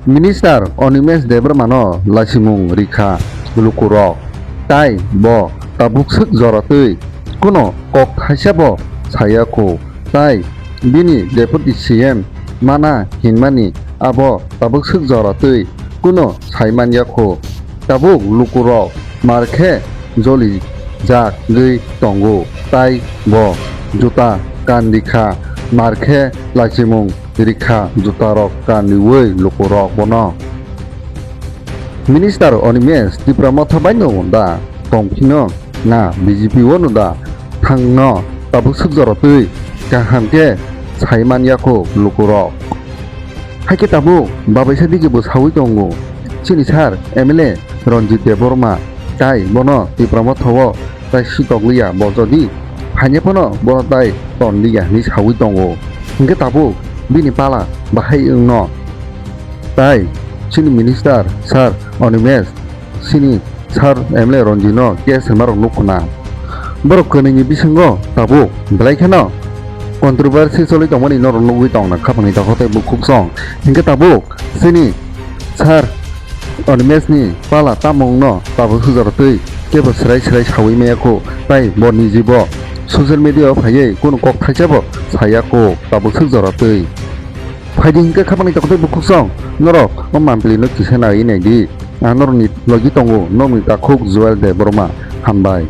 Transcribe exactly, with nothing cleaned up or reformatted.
Minister Animesh Debbarmano lachimung rikha lukurok, tai bo tabuk swk joratwi kuno kok thaisabo sayakho, tai bini Deputy C M mana hinmani abo tabuk swk joratwi kuno saiman yakho. Tabuk lukurok mar khe joli jagwi tongo, tai bo juta kan rikha, mar khe lachimung rikha jutarok kanriwi lukurok bono. Minister Animesh Tipra Motha baino da tongphino na B J P o no da thangno tabuk swk joratwi kaham khe saiman yakho lukurok. Haikhe tabuk babaisa digi bo sawi tongo chini sir M L A Ranjit Debbarma, tai bono Tipra Motha o tai sitokliya, bo jodi phaina phano bono tai tonliya hinwi sawi tongo. Hinkhe tabuk bini pala bahai wngno. Tai chini minister sir Animesh, chini sir M L A Ranjit no case rwma rok nukho na. Borok kwnwi ni bisingo tabuk belai kheno controversy choli tongmani norok nugwi tongna khapangni takhuk tei bukhuk song. Hinkhe tabuk chini sir Animesh ni pala tamo wngno tabuk swk joratwi kebo swrai swrai sawi maya kho, tai bo nijibo social media o phaiwi kunu kok thaisabo saya kho tabuk swk joratwi. Phaidi hinkhe khapangni takhuk tei bukhuk song norok o mampli no kisa naiwi naidi. Ang norokni logi tongo, norokni takhuk Joel Debbarma. Hambai.